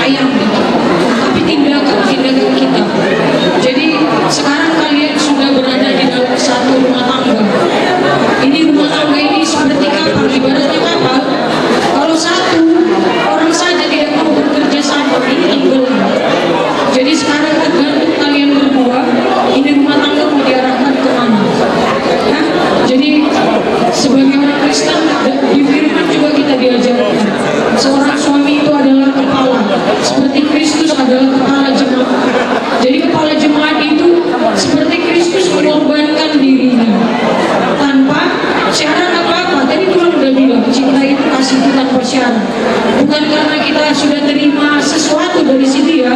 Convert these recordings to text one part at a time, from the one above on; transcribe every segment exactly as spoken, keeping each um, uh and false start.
Tapi tindakan, tindakan kita. Jadi sekarang kalian sudah berada di dalam satu rumah tangga. Ini rumah tangga ini seperti kapal, ibaratnya kapal. Kalau satu orang saja tidak mau bekerja sama, ini tenggelam. Jadi sekarang tergantung kalian berdua, ini rumah tangga mau diarahkan kemana. Ya? Jadi sebagai orang Kristen, di firman juga kita diajarkan, seorang suami itu adalah kepala, seperti Kristus adalah kepala jemaat. Jadi kepala jemaat itu seperti Kristus mengorbankan dirinya tanpa syarat apa-apa. Tadi tulang udah bilang, cinta itu kasih itu tanpa syarat. Bukan karena kita sudah terima sesuatu dari si dia,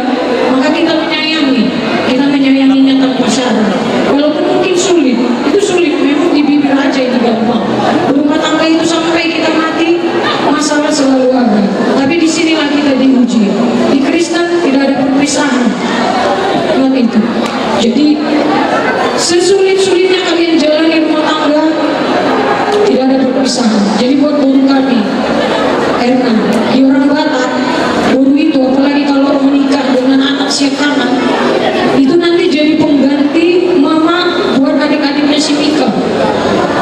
maka kita menyayangi. Kita menyayanginya tanpa syarat. Walaupun mungkin sulit, itu sulit. Memang di bibir aja ini gampang. Rumah tangga itu sampai kita mati, masalah selalu ada. Tapi disinilah kita diuji. Di Kristen tidak ada perpisahan. Ingat itu. Jadi sesulit-sulitnya kalian jalani rumah tangga, tidak ada perpisahan. Jadi buat boru kami, Erna, di orang Batak, boru itu apalagi kalau menikah dengan anak siap tangan, itu nanti jadi pengganti mama buat adik-adiknya si Mika.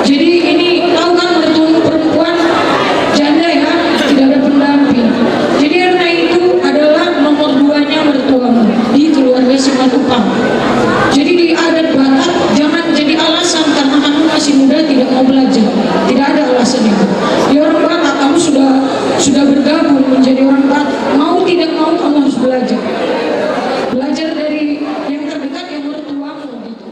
Jadi ini tahu kan, mertuamu perempuan, janda ya, tidak ada pendamping. Jadi Erna itu adalah nomor duanya mertuamu di keluarga Simatupang. Jadi di adat Batak jangan jadi alasan karena kamu masih muda tidak mau belajar. Tidak ada alasan itu. Di orang Batak, kamu sudah sudah bergabung menjadi orang Batak, mau tidak mau kamu harus belajar. Belajar dari yang terdekat, yang mertuamu gitu.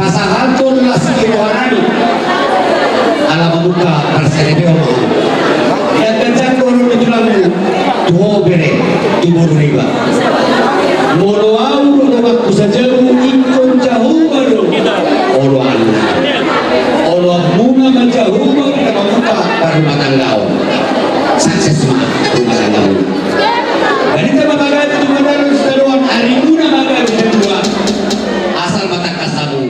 Pasahathon las ni rohanami ala mamungka parsarepeon ma ho. Ndang ganjang dohonon ni tulangmu tu ho bere, tu boru niba. Molo ahu do donganku sajabu, ingkon Jahowa do oloanna. Oloanmuna ma Jahowa di na mamungka parrumatanggaon. Sukses ma rumah tanggamuna. Jadi tama bagatu tu madaran sitadoan, arimuna ma gabe na dua. Asal ma tangkas hamu.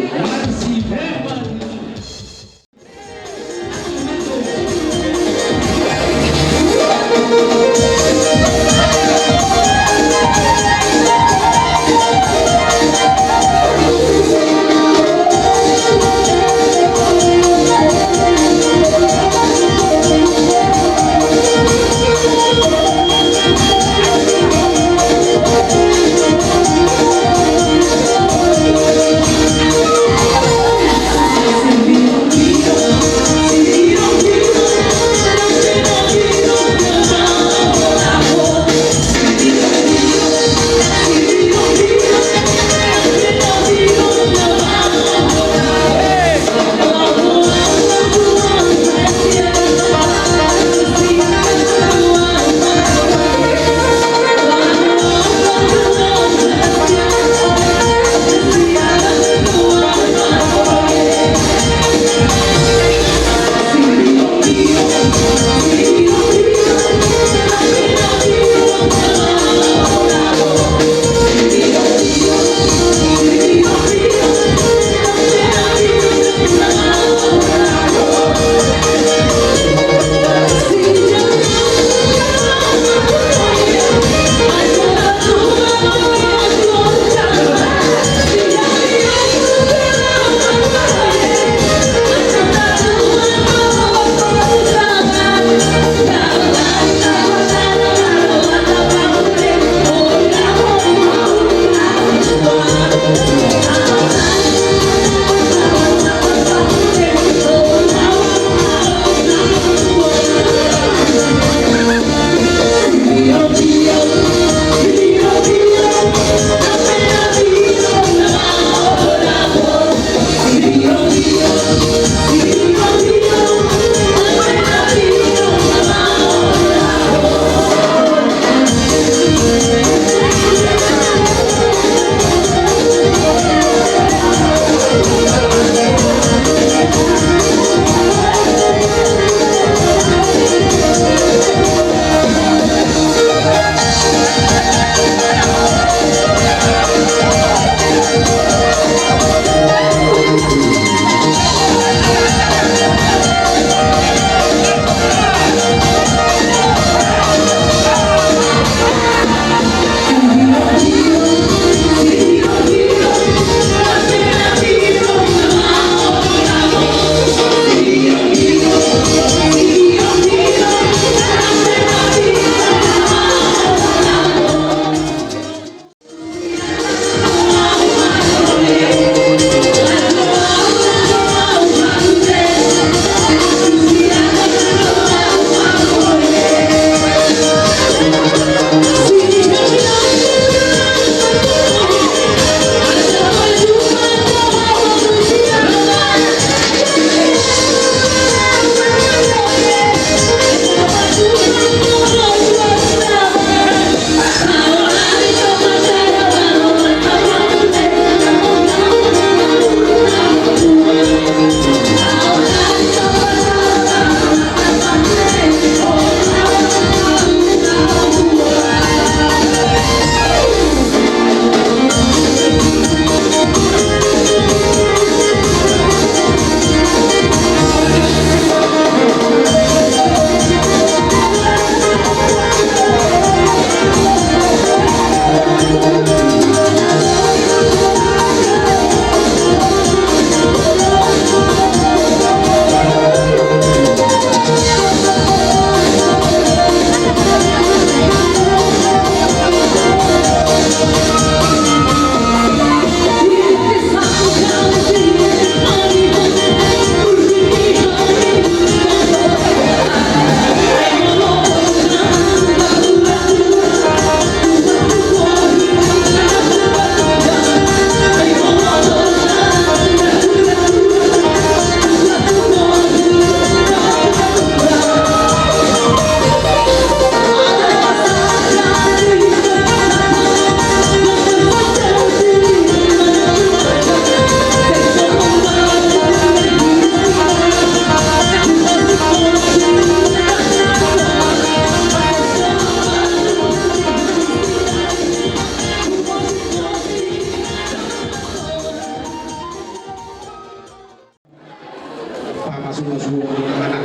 Asuh-asuh anak.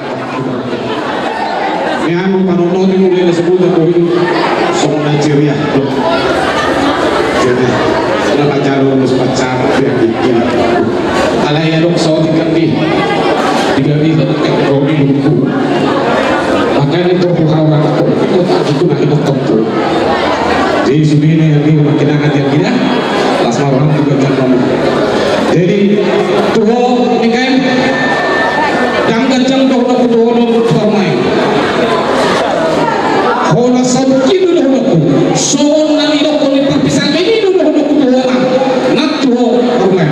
Ni anu, panonton ni mulai na sebut aku ini songon Nigeria. Jadi, na pacaru, na pacaru, ya, gitu. Alai adong saotik kan di, di gari, eh, Robi dulu. Makanya itu aku hawa, aku, aku, aku, aku, aku, aku, Jadi, sude na i, makin angkat i, las ma roham tu ganjang hamu. Jadi, tu ho, ni kan, ndang ganjang dohononku tu ho, tu parumaen. Holan saut i do dohononku. Songon na nidok ni parpisangka i do dohononku tu ho, nang tu ho parumaen.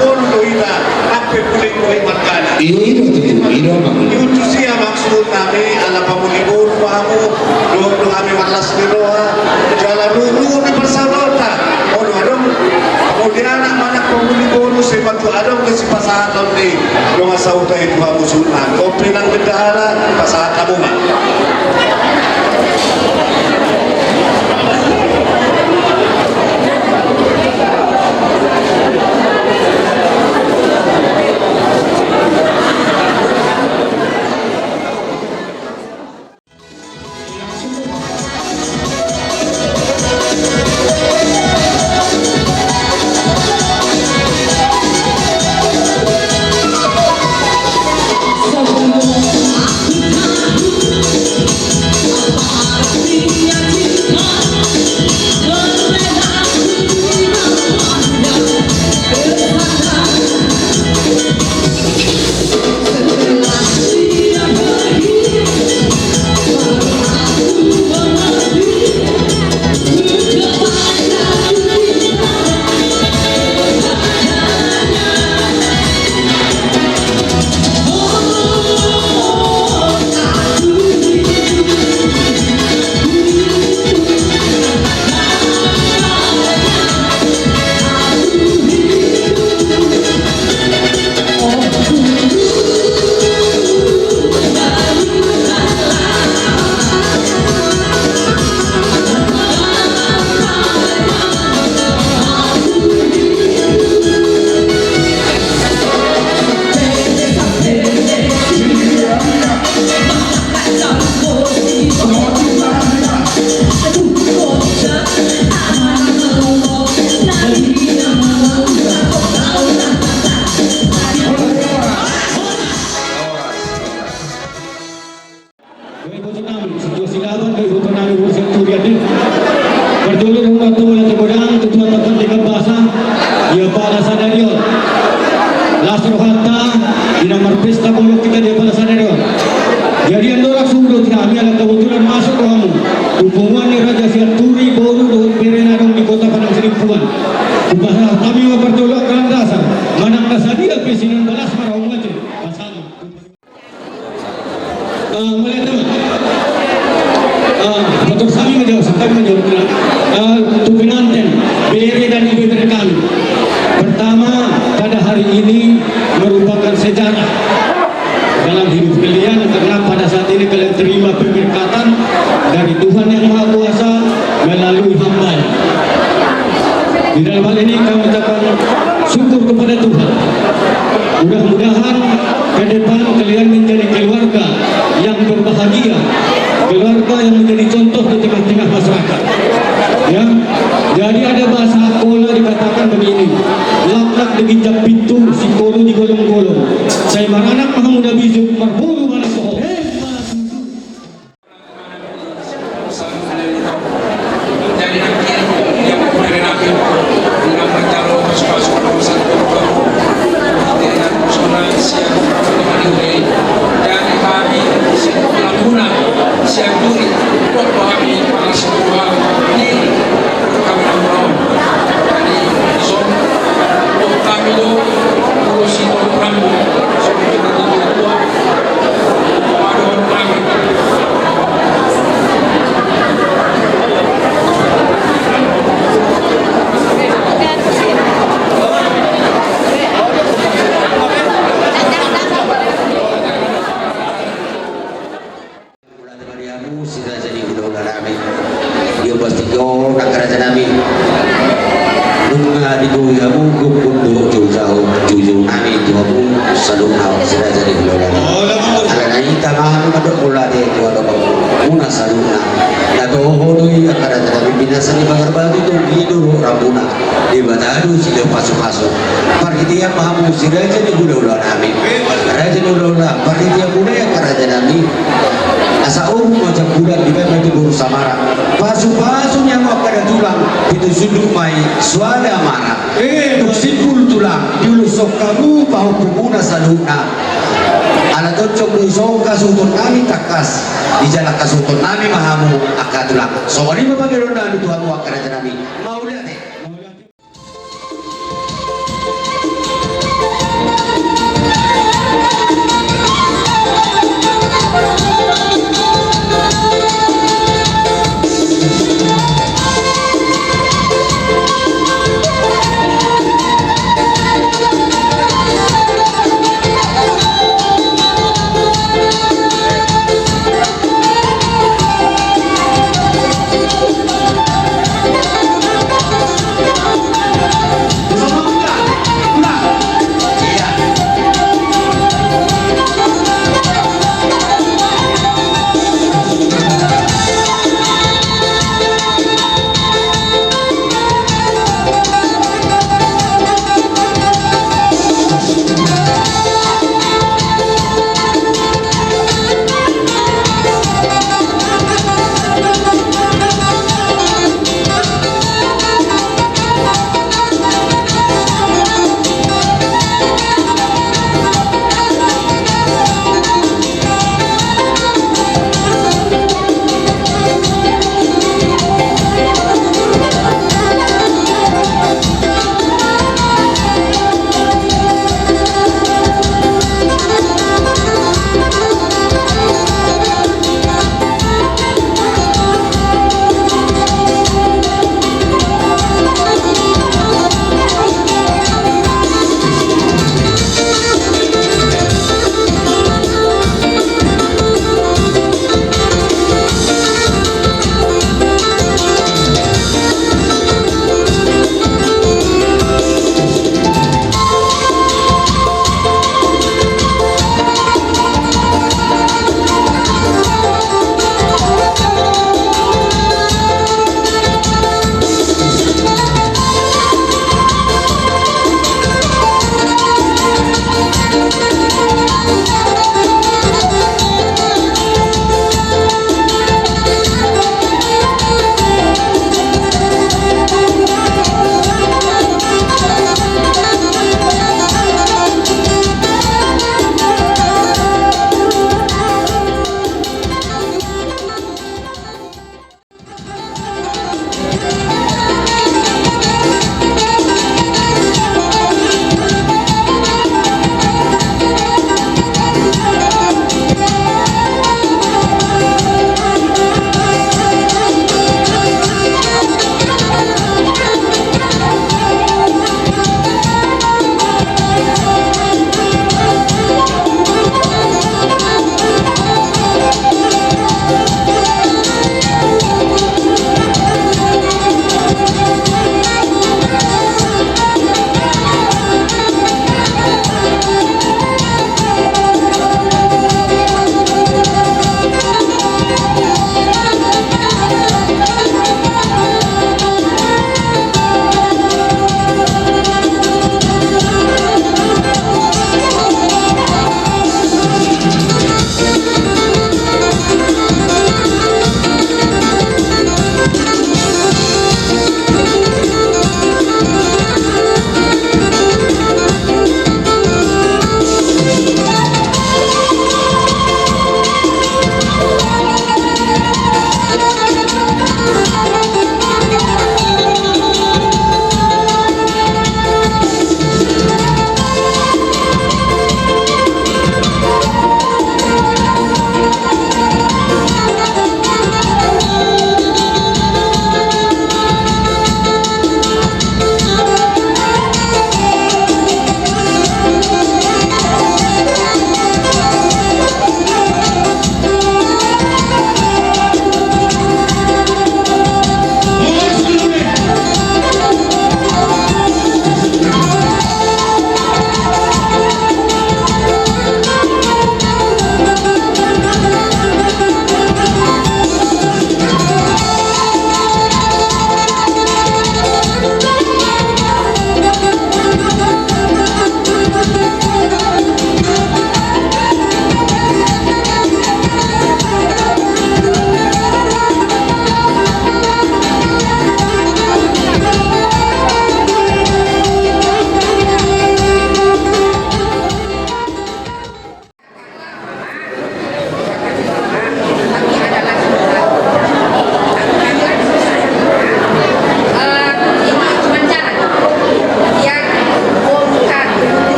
Boru do hita, ampe puleng-puleng margana. I do tutu, i do amang. Diutus ia maksud nami ala pamuli boru ma hamu, dohot do hami marlas ni roha, jala ruhut-ruhut ni parsaoraonta. Molo adong pamuli anak manang pamuli boru, sai patua adong do sipasahaton ni dongan sahuta i tu hamu suhut nami. Ope nang bendahara, pasahat hamu ma. Dohot iboto nami, situasi laban, dohot iboto nami, urusan turian ni. Parjolo, dohot tu mauliate godang tu Tuhanta Pardenggan Basa di apala sadari on. Las rohanta di na marpesta bolon hita di apala sadari on. Jadi andorang suhut hami ala kebetulan masuk rohamu tu punguan ni Raja Sianturi, boru dohot bere na adong di Kota Padang Sidempuan. Hupasahat hami ma parjolo angka na dasar manang na sadia pe sian balas ma rohamu ate. Pasahat. Ah, mauliate ma. Ah, mator sami ma jawab, sami ma jawab. Ah, tu pengantin, bere dan ibebere kami. Pertama, pada hari ini merupakan sejarah dalam hidup kalian, karena pada saat ini kalian terima pemberkatan dari Tuhan Yang Maha Kuasa melalui hambanya. Di dalam hal ini kami ucapkan syukur kepada Tuhan. Mudah-mudahan ke depan kalian menjadi keluarga yang berbahagia, keluarga yang menjadi contoh di tengah-tengah masyarakat. Ya, jadi ada bahasa Angkola dikatakan begini, laklak di ginjang pintu, sikoru di golong-golong. Sai maranak ma hamu na bijou, marboru ma na soho. Mauliate ma di hamu si raja ni hulahula nami. Dia pasti on angka raja nami. Nunga digohi hamu gokhon dohot joujou, joujou nami tu hamu saluhutna si raja ni hulahula nami. Alana hita ma hamu mandok mauliate tu hamu muna saluhutna. Na toho do i angka raja nami, binasa ni pagar batu, tonggi do rambuna. Debata do silehon pasupasu. Parhitean ma hamu si raja ni hulahula nami. Raja ni hulahula, parhitean muna i angka raja nami. Asa uhum ma jambulan dibaen ma tu boru samara. Pasupasu ni hamu angka datulang, pitu sundut ma i soada mara. Dung simpul tulang, diulus songka hamu pahompumuna saluhutna. Ala tongtong do i songka suhuton nami tangkas. Di jala hasuhuton nami ma hamu angka tulang. Songon i ma pangidoan nami tu hamu angka raja nami. Mauliate.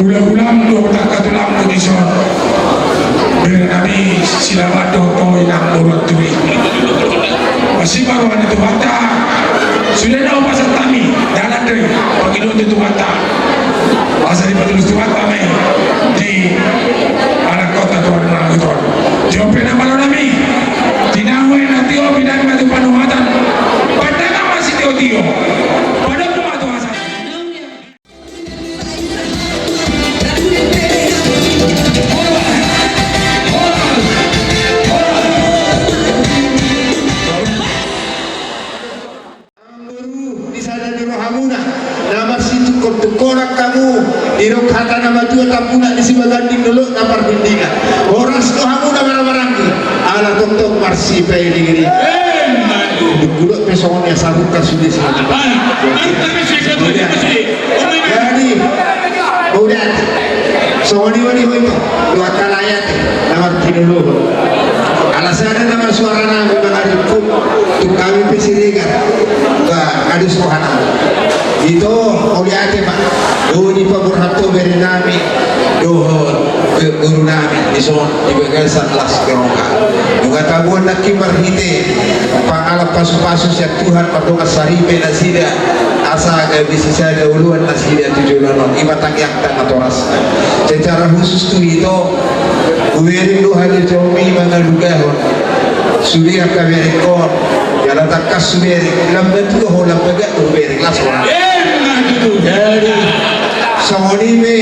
Hulahulam do, tangkas tulang do dison. Bere nami Silaban dohot ho inang boru Anturi. Masima roha ni Tuhanta. Sude na hupasahat hami dalan do i, pangidoan tu Tuhanta. Asa dipatulus Tuhanta ma i di anak kota tuan manang tuan. Jompe na malo nami. Tinahu na tio, pinangan ma tu panuhatan. Pandangan ma sitiotio. Padok ma tu hasahatan. Di sada ni rohamuna na marsitungkol-tungkolan hamu, didok hata na matua, tambulak ni sibaganding dolok na pardingdingan. Horas do hamuna barabarangku, ala tongtong marsipairing-iring. Dung hudok pe songon i, asa buka sude si. Jadi, mauliate. Songon i ma di ho ito, tu angka lae ate na martinodohon. Ala sada nama suara nami mangaringkut, tung hami pe Siregar. Ba, adus roha nami. Ito, mauliate ma. Dung dipaborhat ho bere nami dohot, eh, guru nami dison di bagasan las ni roha. Nunga taboan nangkin marhite pangalap pasu-pasu sian Tuhan, mardongan saripe nasida, asa gabe sisada oloan nasida tu joloan on. I ma tangiangta natorasna. Secara khusus tu ito, hubereng do hajajami mangalugahon sude angka berengkon. Jala tangkas hubereng, lam matua ho, lam bagak do hubereng, las roha. Jadi, songon i ma.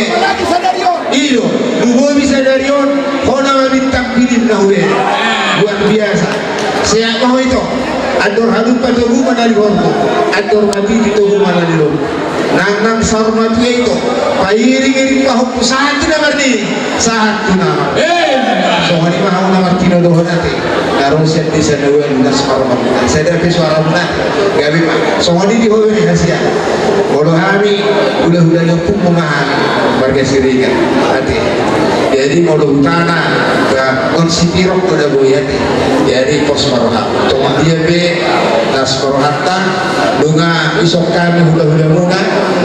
I do, dung boi sadari on, ho nama bintang film na hubereng. Luar biasa. Sehat ma ho ito. Andor halumpang togu ma na di horbo. Andor matiti togu ma na di lombu. Nang, nang saur matua ito, pairing-iring pahompu, sahat tu na marnini, sahat tu na mar. Songon i ma hamu na martinodohon ate, na ro sian desa na ualu, las ma rohamuna. Sada pe suaramuna. Gabe ma. Songon i di ho bere hasian. Molo hami hula-hula ni ompungmu ma hami, marga Siregar ate. Jadi molo hutana, ba, on sitirok do na boi ate. Jadi pos ma roha. Tongon dia pe, las ma rohanta. Nunga dison hami hula-hulamuna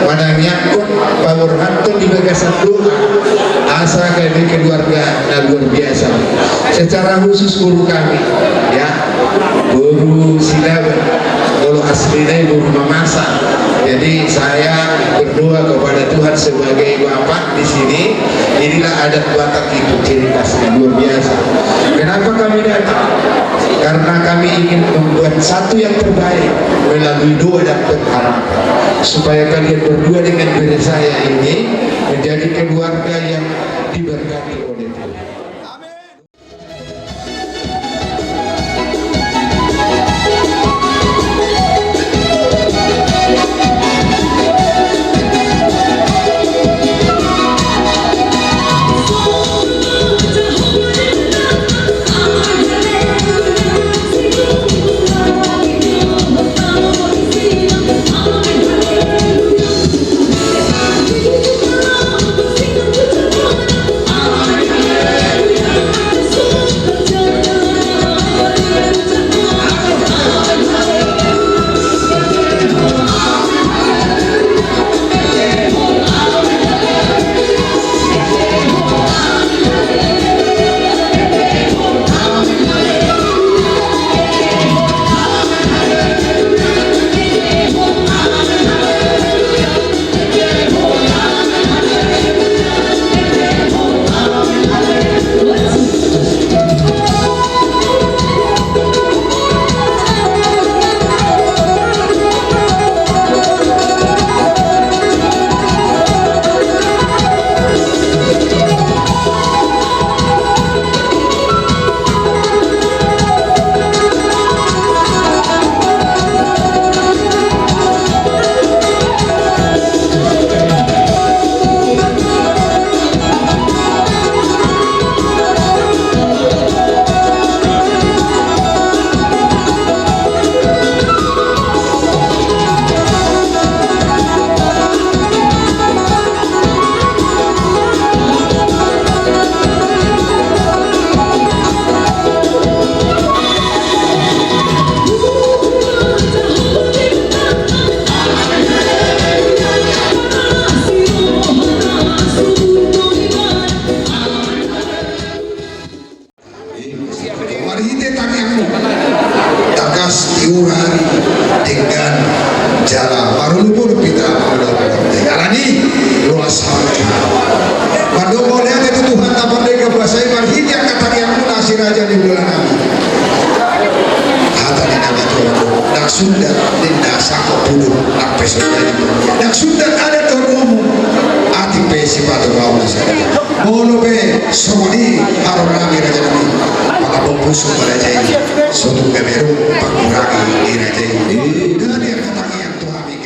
manangiangkon paborhathon di bagasan doa, asa gabe keluarga na luar biasa. Secara khusus guru kami, ya, boru Silaban, molo asli nai boru Mamasa. Jadi saya berdoa kepada Tuhan sebagai bapak di sini, inilah adat Batak itu, ciri khasnya luar biasa. Kenapa kami datang? Karena kami ingin membuat satu yang terbaik melalui doa dan pengharapan, supaya kalian berdua dengan bere saya ini menjadi keluarga yang diberkati oleh Tuhan. Sipatu bau na sada. Molo pe songon i haroro nami raja nami. Pala bopu so raja i. Sotung gabe ro pangkurangi i raja i. Dadi tangiang tu hami.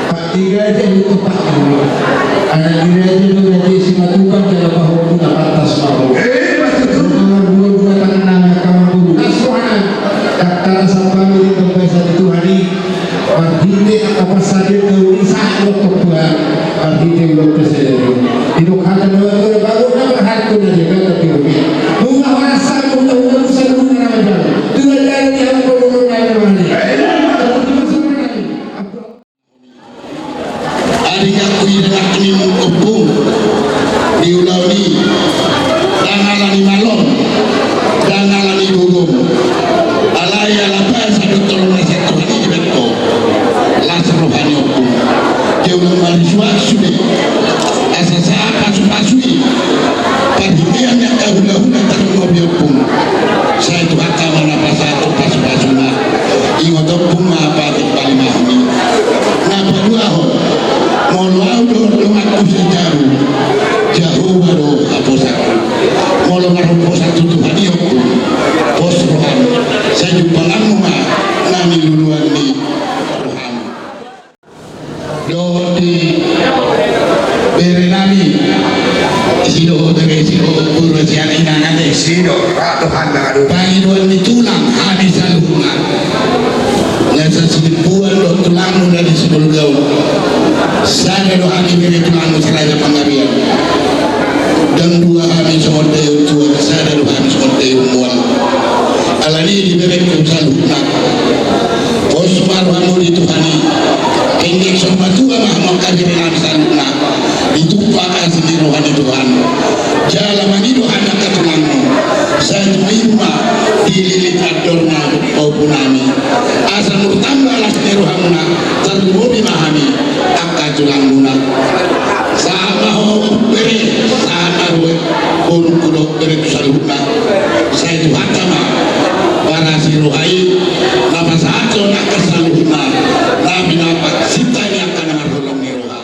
Pati raja di tempat ini. Anak ni raja do raja Simatupang, jala pahompu na pantas ma ho. Eh, betul. Nomor dua dua tangan nami angka mangkuru. Las rohana. Dakdanak sampulu di pembahasan Tuhan i. Marhite angka pasahat na uli sahat dohot Tuhan. Marhite ulaonta sadari on. Didok hata na bagot na bagot na marhata na jaga tapi rugi. Nunga marasa nunga nunga musa nunga na manjalo. Tuhan jalo di hau pemulung na manjalo. Adingku, inangku, ompung, di ulaon i, ndang alani malon, ndang alani gogom, alai ala basa dohot holong ni si Tuhan i dibahen ho, las roha ni ompung, jala unang marisuaksu be, asa sahat pasupasu i, parhitean ni angka hulahula tarlumobi ompung, sai Tuhan ma na pasahat pasupasuna. Ingot ompung ma patik palimahon i. Na paduahon, molo ahu dohot donganku sai jabu, Jahowa do haposanku. Molo marhaposan tu Tuhan i ompung, pos roha Bere nami, sidohot bere, sidohot boru, sian inang ate. Sidohot, ra Tuhan na aduh. Pangidoan ni tulang hami saluhutna. Nasa silimbuan dohot tulangmu na di Sibolga on. Sada do hami bere tulangmu si Raja Panggabean. Dang dua hami songon daion tuak, sada do hami songon daion mual. Alani i di berengku saluhutna, pos ma rohamu di Tuhan i. Penggeng saur matua ma hamu angka bere nami saluhutna. Ditumpak asi ni roha ni Tuhan. Jala mangido hami angka tulangmu, sai tumimma dililit andorna ompunami. Asa murtamba las ni rohamuna, tarlumobi ma hami angka tulangmuna. Sahat ma ho bere, sahat ma ho borungku dohot berengku saluhutna. Sai Tuhanta ma parasi roha i, na pasahathon angka saluhutna na pinasinta ni angka na marholong ni roha.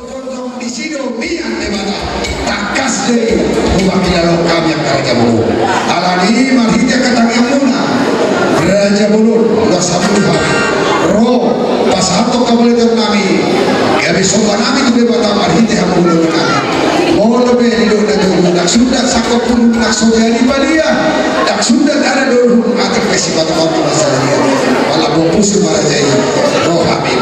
Jongjong disi do mian Debata. Tangkas do i, hubangkilalo hami angka raja bolon. Alani i marhite angka tangiangmuna, raja bolon, luas hamu Tuhan. Ro, pasahathon hamu leton nami, gabe somba nami tu Debata marhite hamuliateon nami. Molo pe didok na togu, ndang sundat sangkop pulung na so jadi padia, ndang sundat adat dohot atik pe sipata on tu masalah dia. Pala boan pusu ma raja i, ro hami.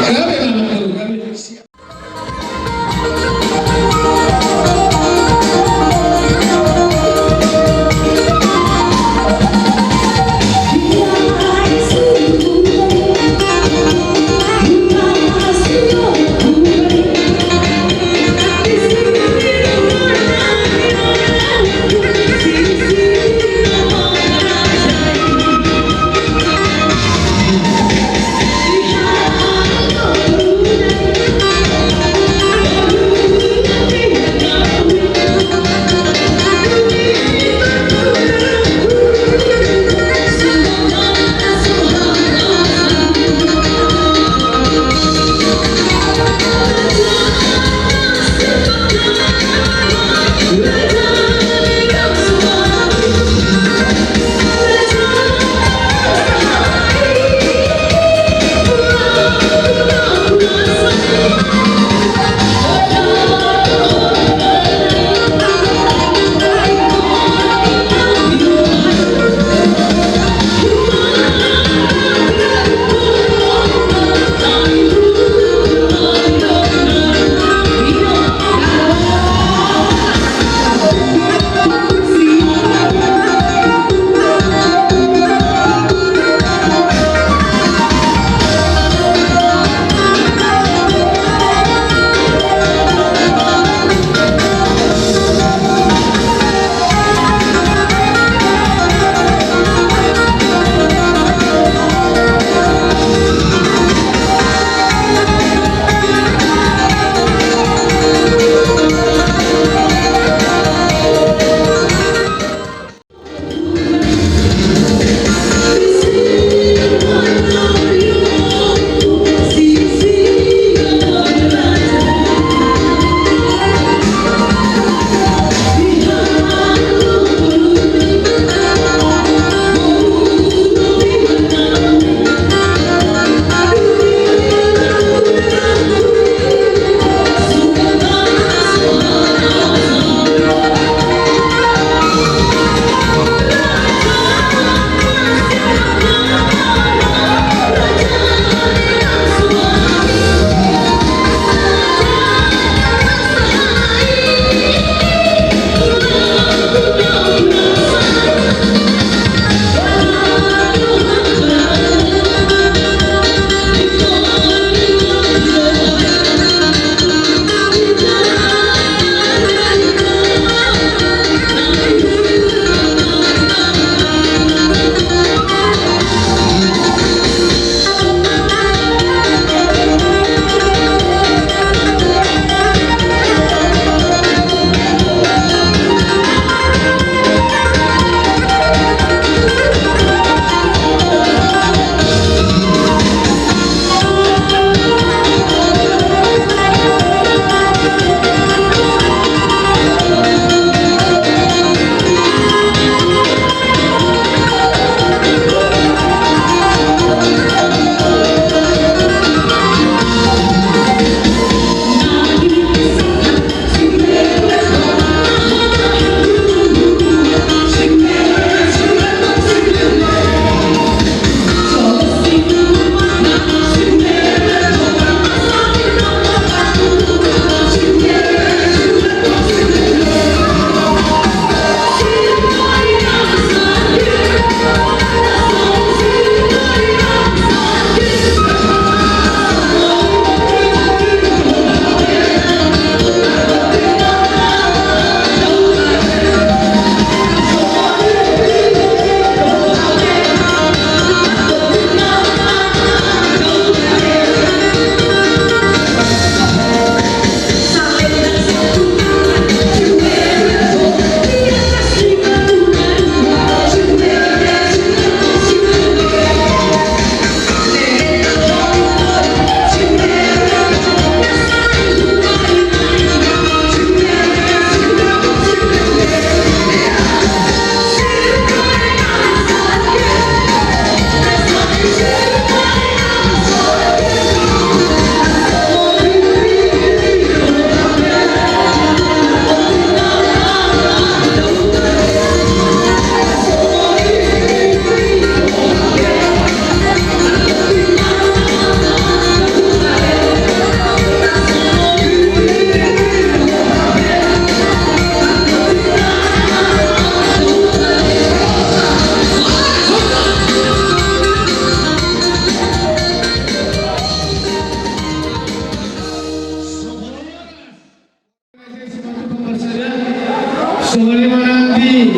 Songon i ma nang di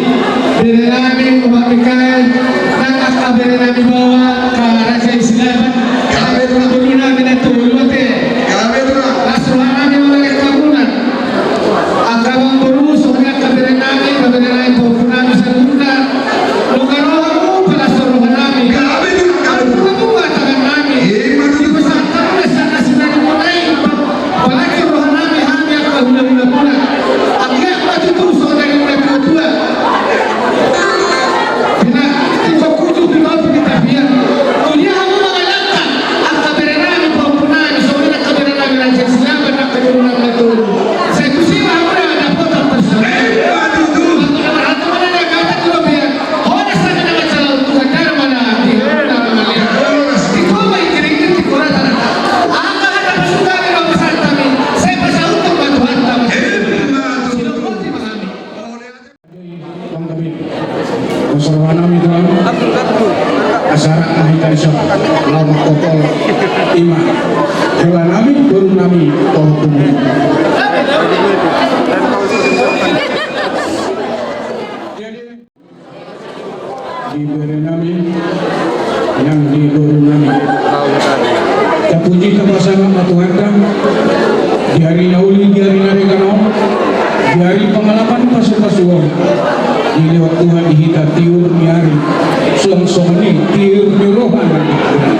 bere nami Umak Mikael, nang angka bere nami baoa, angka raja i Silaban, angka boru nami na tolu ate. Las roha nami ma di hamuna. Angka amangboru, songon i angka bere nami, angka bere nami, pahompu nami saluhutna. Nunga ro hamu palas roha nami. Gabe tu, gabe tu. Hamu ma tangan nami. Ima tutu. Dipasahat hamu ma sian na sinari muna i. Apalagi roha nami hami angka hulahula muna. Anggiat ma tutu songon na nidok ni natuatua. Pina, tingkok kutu pinopi di tapian. Tudia hamu mangalangka. Angka bere nami, pahompu nami, songon i angka bere nami raja i Silaban, angka boru nami na tolu. Sai tusi ma hamu na dapotan parsaulian. Ima tutu. Angka na marhalto ma na dagatak di robean. Horas hami na manjalo tu gandana ma na di hamuna na mangalean. Horas. Tingko ma ingkir-ingkir, tingko ra tarata. Angka hata pasu hami ro pasahat hami. Sai pasaut ma Tuhanta. Ima tutu. Sidok boti ma hami. Panggabean. Pos roha nami Tuhan. Asa rap ma hita dison. Laho mangkopol. Ima. Hela nami, boru nami, pahompu nami. Di bere nami, nang di boru nami. Tapuji, tapasangap ma Tuhanta, di ari na uli, di ari na denggan on, di ari pangalaman pasu-pasu on, dilehon Tuhan di hita tiur ni ari, suang songon i tiur ni roha nang di hita.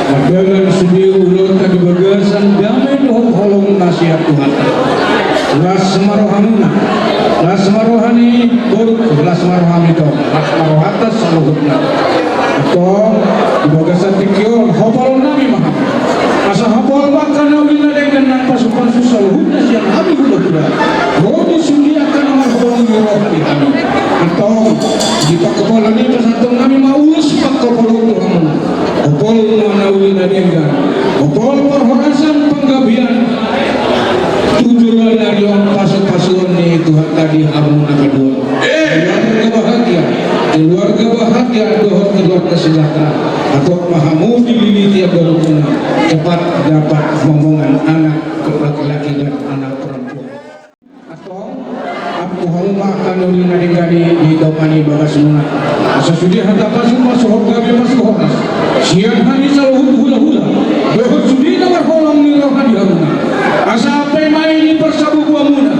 Mardalan sude ulaonta di bagasan dame dohot holong na sian Tuhanta. Las ma rohamuna, las ma roha ni boru, las ma rohami tong, las ma rohanta saluhutna. Antong, di bagasan tingki on, hopolon nami ma hamu. Asa hopol ma angka na uli na denggan nang pasu-pasu saluhutna sian hami hulahula. Ro di sude angka na marholong ni roha di hami. Antong, di pangkopolon i pasahaton nami ma ulos pangkopolon tu hamu. Hopol ma na uli na denggan. Hopol parhorasan, panggabean. Tu joloan ni ari on, pasu-pasuon ni Tuhanta di hamu na kadua. Keluarga bahagia, keluarga bahagia dohot keluarga sejahtera. Antong ma hamu dililiti angka boru muna, cepat dapat momongan anak laki-laki dan anak perempuan. Antong, ampu hamu ma angka na uli na denggan i di dongan i bagasmuna. Asa sude hata pasu-pasu, gabe pasu horas sian hami saluhut hulahula dohot sude na marholong ni roha di hamuna. Asa ampe ma i di parsabubuamuna,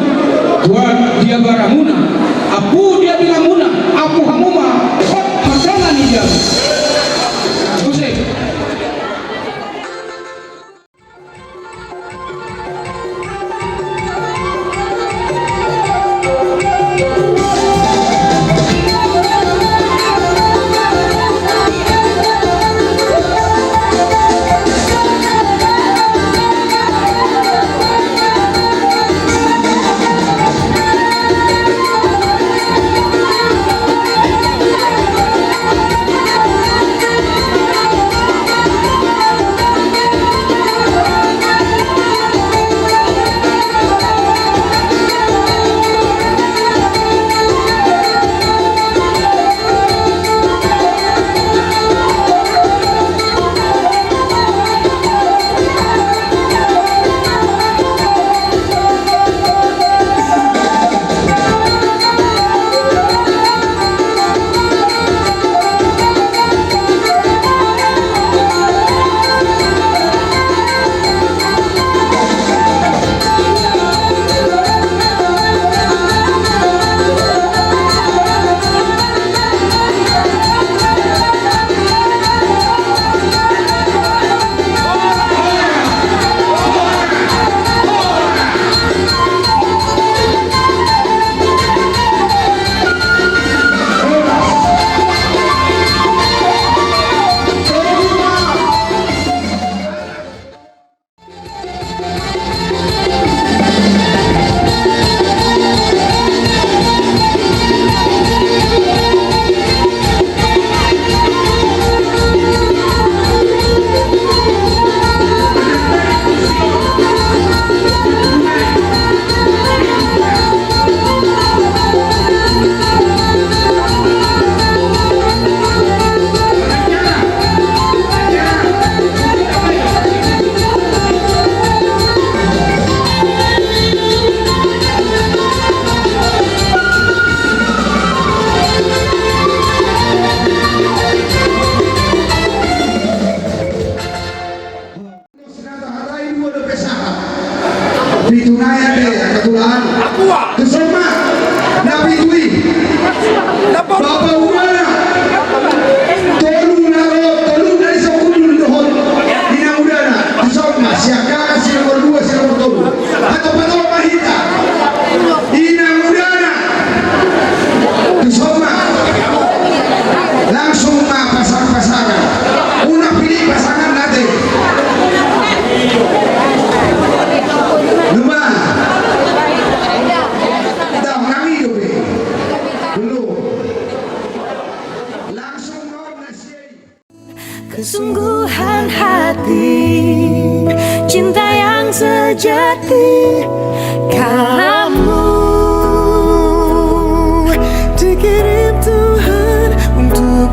tuat di abaramuna, ampu di abingamuna, ampu hamu ma hot mardalan di jabu. Use. Pitu nai ate, angka tulang. Tuson ma. Na pitu i. Bapa udana. Tolu na ro, tolu na disokudul dohot inang udana. Tuson ma. Siangkangan si nomor dua, si nomor tolu. Hatop-hatop ma hita. Inang udana. Tuson ma. Langsung ma pasang-pasangan. Unang pilih pasangan na ate. Numa. Dang nang i dope. Belum. Langsung ma na sia i. Kesungguhan hati, cinta yang sejati, kamu dikirim Tuhan untuk